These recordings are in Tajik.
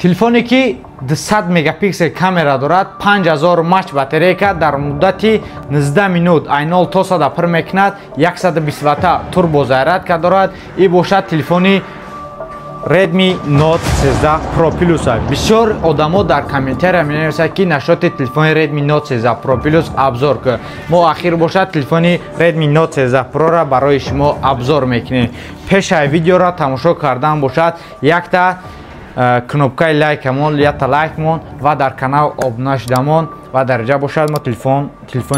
Телефоне ки 200 мегапиксел камера дорад, 5000 мАч батарейка дар муддати 19 минут ай 0 то 100 пур мекунад, 120 ватта турбозарядка дорад. И бошад телефони Redmi Note 13 Pro Plus. Бисёр одамо дар комментария менависанд, ки нашоти телефони Redmi Note 13 Pro Plus обзор кун. Мо ахир бошад телефони Redmi Note 13 Pro-ра барои шумо обзор мекунем. Пешаи видеоро тамошо кардан бошад, якта кнопкаи лайкамон, якта лайкмон ва дар канал обуна шудамон ва дар ҷа бошад мо телефони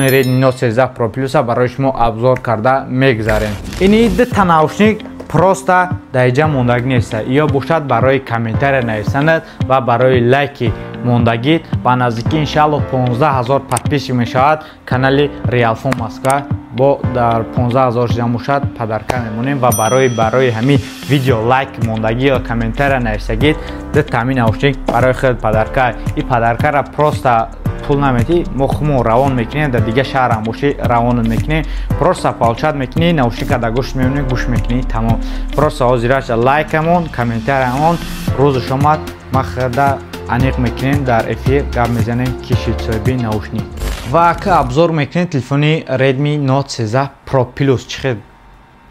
Redmi Note 13 Pro Plus барои шумо обзор карда мегузарем. Ини дута наушник просто дар иҷа мондагӣ нест. Ё бошад барои комментария нависанад ва барои лайки мондагӣ. Ба наздикӣ иншааллоҳ 15 000 подписчик мешавад канали Realfon Москва. Бо дар 15 000 шида бошад подарка мемонем ва барои ҳамин видео лайк мондагӣ ё комментария нависагид, дута ҳамин наушник барои худ подарка. И подаркара просто пул наметӣ, мо худмон равон мекунем, дар дига шаҳрам бошӣ равонат мекунем. Просто получать мекунӣ, наушника дар гӯш мемонӣ, гӯш мекунӣ, тамом. Просто ҳозираш лайкамон, комментариямон, рӯзаш омад, ма худа аниқ мекунем, дар эфир гап мезанем, ки шид соҳиби наушник. Ва ака обзор мекунем телефони Redmi Note 13 Pro Plus. Чӣ хел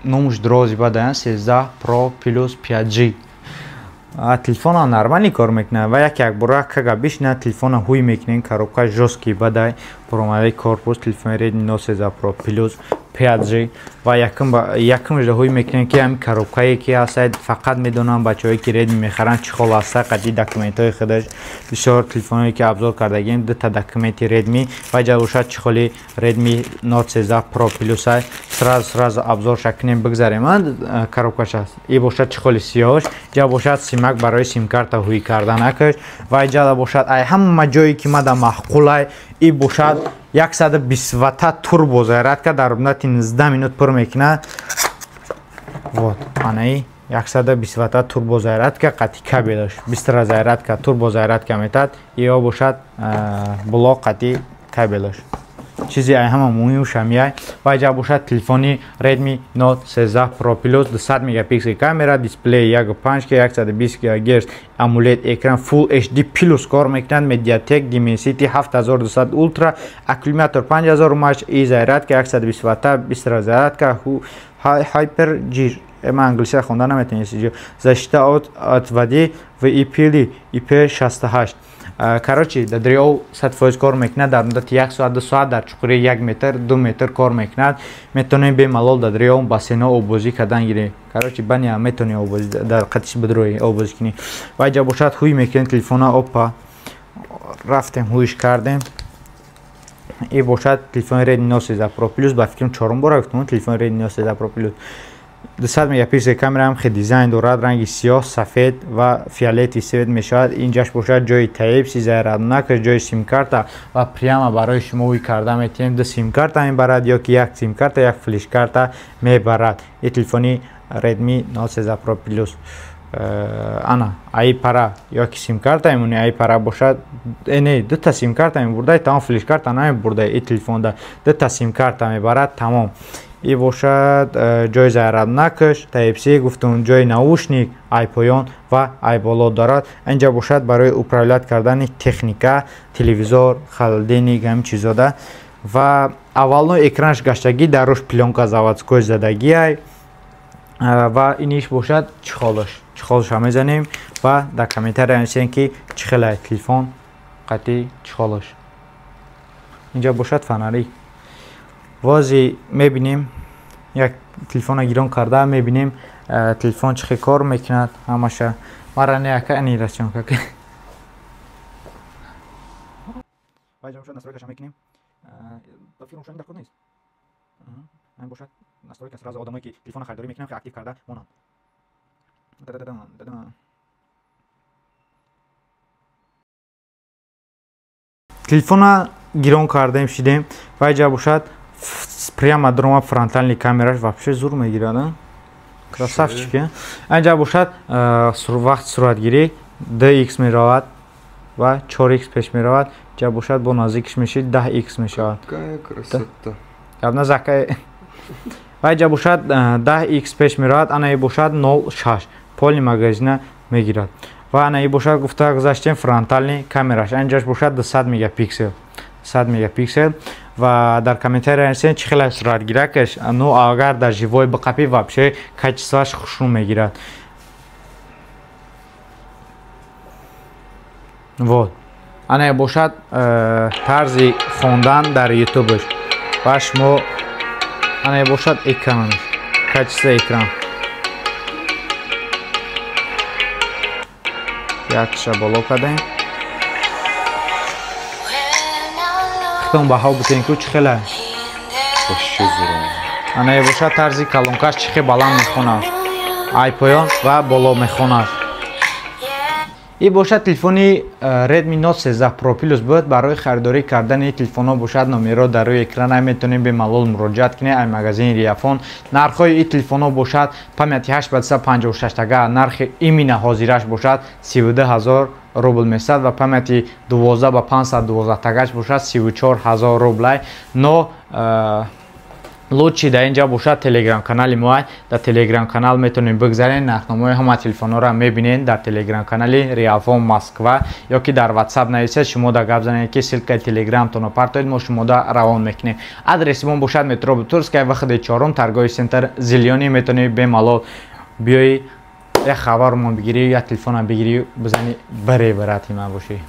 номуш дрози бадаям, 13 Pro Plus 5G. Телефона нормально кор мекунад ва як якбора кага бишина телефона ҳуй мекунем, коробка жёсткий бадай, буромадаи корпус телефони Redmi Note 13 Pro Plus 5G ва якум жда ҳуй мекунем, ки ҳамин коробкае ки ҳастад, фақат медонам бачаҳое ки Redmi мехаранд, чӣ хол ҳаста қади документҳои худаш. Бисёр телефонҳое ки обзор кардагим, дута документи Redmi ва ҷа бошад чехоли Redmi Note 13 Pro Plus. Сразу обзорша кунем, бигзарем. Коробкаш аст, и бошад чехоли сиёҳш, ҷа бошад симак барои симкарта ҳуй карданакаш ва ҷа бошад ай ҳама ҷое ки мада маъқулай, и бошад 120 ватта турбозарядка дар муддати 19 минут пур мекунад. Вот анаи 120 ватта турбозарядка қати кабелаш быстро зарядка, турбозарядка метад. Ё бошад блок қати кабелаш. Чизи ай ҳама муҳиму шамияй. Ва ҷа бошад телефони Redmi Note 13 Pro Plus, 200 мегапиксел камера, дисплей 1.5 К, 120 Гц AMOLED экран, Full HD Plus кор мекунад, MediaTek Dimensity 7200 Ultra, аккумулятор 5000 мАч и зарядка 120 ватта, быстрая зарядка Hyper G. Ман англисия хонда наметавонистам. Защита от воды и пыли IP68. Короче, дар дарё 100% кор мекунад, дар муддати як соат, 2 соат дар чуқурии 1 метр, 2 метр кор мекунад. Метавонем бемалол дар дарё, бассейнҳо оббозӣ кардан гирем. Короче, баня метавонӣ оббозӣ дар қатиш бидрои оббозӣ кунӣ. Ва ҷа бошад ҳуй мекунем телефона. Опа, рафтем, ҳуйш кардем. И бошад телефони Redmi Note 13 Pro Plus. Ба фикрам, чорум бора гуфтам, телефони Redmi Note 13 Pro Plus 200 мегапиксел камера ҳам хел дизайн дорад, ранги сиёҳ, сафед ва фиолетовый цвет мешавад. Инҷаш бошад ҷои Type-C, заряднак, ҷои симкарта ва прямо барои шумо ҳуй карда метиҳем. Ду симкарта мебарад ё ки як симкарта, як флешкарта мебарад. И телефони Redmi Note 13 Pro Plus ана аи пара ё ки симкарта мемонӣ, аи пара бошад, не, дута симкарта мебурдай, тамом, флешкарта намебурдай. И телефонда дута симкарта мебарад, тамом. И бошад ҷои заряднакаш Type-C гуфтум, ҷои наушник ай поён ва ай боло дорад. Инҷа бошад барои управлять кардани техника, телевизор, холодильник, ҳамин чизода. Ва аввално экранаш гаштагӣ, дар рӯш плёнка заводской задагиай. Ва иниш бошад чехолаш. Чехолаша мезанем ва дар комментария нависем, ки чӣ хелай телефон қати чехолаш. Инҷа бошад фонари. Вози мебинем, як телефона гирон карда мебинем, телефон чӣ хел кор мекунад ҳамаша. Мара не, ака, ани расёнка. Настройкаша мекунем. Ба фикрам, дар кор нест. Бошад настройка, сразу одамое ки телефона харидорӣ мекунанд, актив карда монанд. Телефона гирон кардем, шидем ва иҷа бошад прямо дрома фронтальный камераш вообще зур мегирад, красавчик. Анҷа бошад вақти суратгирӣ 2x меравад ва 4x пеш меравад. Ҷа бошад бо наздикиш мешид, 10x мешавад. Какая красота. Гап назакай. Ва иҷа бошад 10x пеш меравад, ана бошад 0.6 полный магазина мегирад. Ва ана и бошад, гуфта гузаштем, фронтальный камераш анҷаш бошад 200 мегапиксел, 100 мегапиксел. Ва дар комментария нависен, чӣ хеле суратгиракаш. Ну, агар дар живой биқапӣ, вообще качествоаш хушрӯ мегирад. Вот ана бошад тарзи хондан дар ютубаш. Ва шумо ана бошад экранаш, качество экран. Якша боло кардем, хитон баҳо бутен ку, чӣ хеле. Ана бошад тарзи калонкаш, чӣ хел баланд мехонад, ай поён ва боло мехонад. И бошад телефони Redmi Note 13 Pro Plus буд. Барои харидорӣ кардани телефонҳо бошад, номерро дар рӯи экран метавонем бемалол муроҷиат кунед ай магазини Риафон. Нархҳои ин телефонҳо бошад: памяти 8 ба 256 тага, нархи имина ҳозираш бошад 32 ҳазор рубл месад ва памяти 12 ба 512 тагаш бошад 34 ҳазор рублай. Но лучше дар инҷа бошад телеграм канали мо. Дар телеграм канал метавонед бигзарен, нархномаи ҳама телефонҳоро мебинед дар телеграм канали Риафон Москва, ё ки дар Ватсап нависед, шумо да гап занед, ки ссылкаи телеграмтонро партоед, мо шумода равон мекунем. Адреси мо бошад метро Бутырская, выходи чорум, торговый центр Зелёный. Метавонед бемалол биёӣ, як хабармон бигирӣ, як телефонам бигирӣ, бизани, баре, барати ман бошӣ.